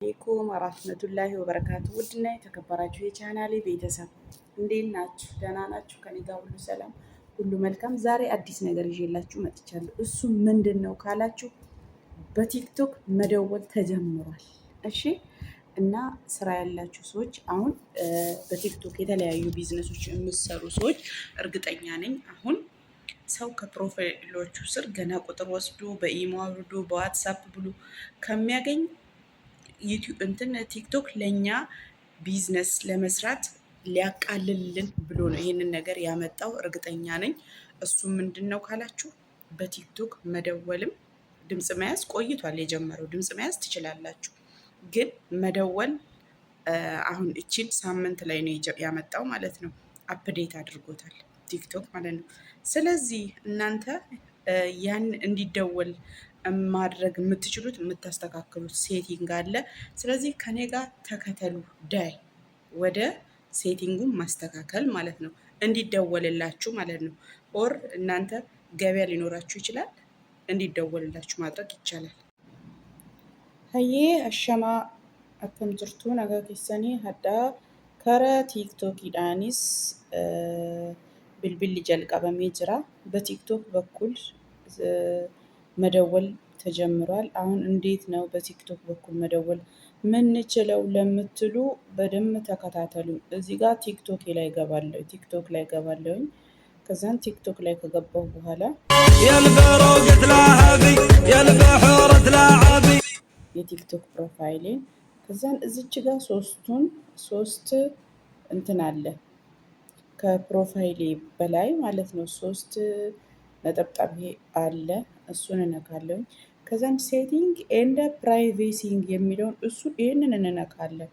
عليكم ورحمة الله وبركاته። ውድና የተከበራችሁ የቻናሌ ቤተሰብ እንዴት ናችሁ? ደህና ናችሁ? ከኔ ጋር ሁሉ ሰላም፣ ሁሉ መልካም። ዛሬ አዲስ ነገር ይዤላችሁ መጥቻለሁ። እሱ ምንድን ነው ካላችሁ በቲክቶክ መደወል ተጀምሯል። እሺ፣ እና ስራ ያላችሁ ሰዎች፣ አሁን በቲክቶክ የተለያዩ ቢዝነሶች የምትሰሩ ሰዎች፣ እርግጠኛ ነኝ አሁን ሰው ከ profile ኦቹ ስር ገና ቁጥር ወስዶ በኢሞ አውርዶ በዋትሳፕ ብሎ ከሚያገኝ ዩቲዩብ እንትን ቲክቶክ ለእኛ ቢዝነስ ለመስራት ሊያቃልልን ብሎ ነው ይህንን ነገር ያመጣው፣ እርግጠኛ ነኝ። እሱ ምንድን ነው ካላችሁ በቲክቶክ መደወልም ድምፅ መያዝ ቆይቷል የጀመረው። ድምፅ መያዝ ትችላላችሁ፣ ግን መደወል አሁን እቺን ሳምንት ላይ ነው ያመጣው ማለት ነው። Update አድርጎታል ቲክቶክ ማለት ነው። ስለዚህ እናንተ ያን እንዲደወል ማድረግ የምትችሉት የምታስተካክሉት setting አለ። ስለዚህ ከኔ ጋር ተከተሉ። ዳይ ወደ setting ኡን ማስተካከል ማለት ነው፣ እንዲደወልላችሁ ማለት ነው። Or እናንተ ገበያ ሊኖራችሁ ይችላል፣ እንዲደወልላችሁ ማድረግ ይቻላል። Hayyee, ashamaa, akkam jirtu? Nagaa keessanii? Hadhaa karaa tiiktookiidhaanis bilbilli jalqabamee jira. በቲክቶክ በኩል መደወል ተጀምሯል። አሁን እንዴት ነው በቲክቶክ በኩል መደወል ምንችለው ለምትሉ በደንብ ተከታተሉ። እዚህ ጋር ቲክቶክ ላይ ገባለሁ፣ ቲክቶክ ላይ ገባለሁኝ። ከዛን ቲክቶክ ላይ ከገባሁ በኋላ የቲክቶክ profile ኤን ከዛን እዚች ጋር ሶስቱን ሶስት እንትን አለ ከ profile ኤ በላይ ማለት ነው። ሶስት ነጠብጣብ አለ። እሱን እነካለሁኝ። ከዛም setting and privacy የሚለውን እሱ ይህንን እንነካለን።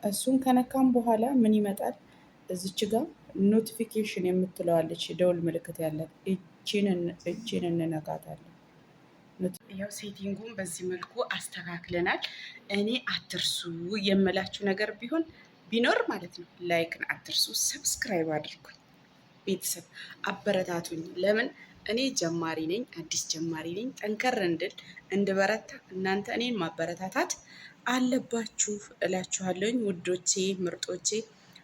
እሱን ከነካም በኋላ ምን ይመጣል? እዚች ጋር notification የምትለዋለች ደውል ምልክት ያላት እቺን እንነካታለን። ያው setting ኡን በዚህ መልኩ አስተካክለናል። እኔ አትርሱ የምላችሁ ነገር ቢኖር ማለት ነው like ን አትርሱ፣ subscribe አድርጉኝ፣ ቤተሰብ አበረታቱኝ። ለምን እኔ ጀማሪ ነኝ፣ አዲስ ጀማሪ ነኝ። ጠንከር እንድል እንድበረታ እናንተ እኔን ማበረታታት አለባችሁ እላችኋለሁኝ። ውዶቼ ምርጦቼ፣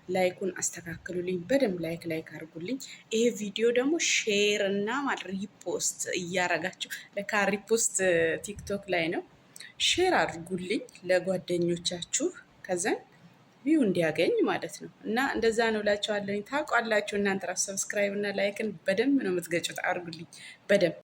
like ኡን አስተካክሉልኝ፣ በደንብ like like አድርጉልኝ። ይሄ ቪዲዮ ደግሞ share እና repost እያረጋችሁ፣ ለካ repost ቲክቶክ ላይ ነው። Share አድርጉልኝ ለጓደኞቻችሁ ከዛን view እንዲያገኝ ማለት ነው። እና እንደዛ ነው እላችኋለሁኝ። ታውቋላችሁ እናንተ ራሱ subscribe እና like ን በደንብ ነው የምትገጩት። አድርጉልኝ በደንብ።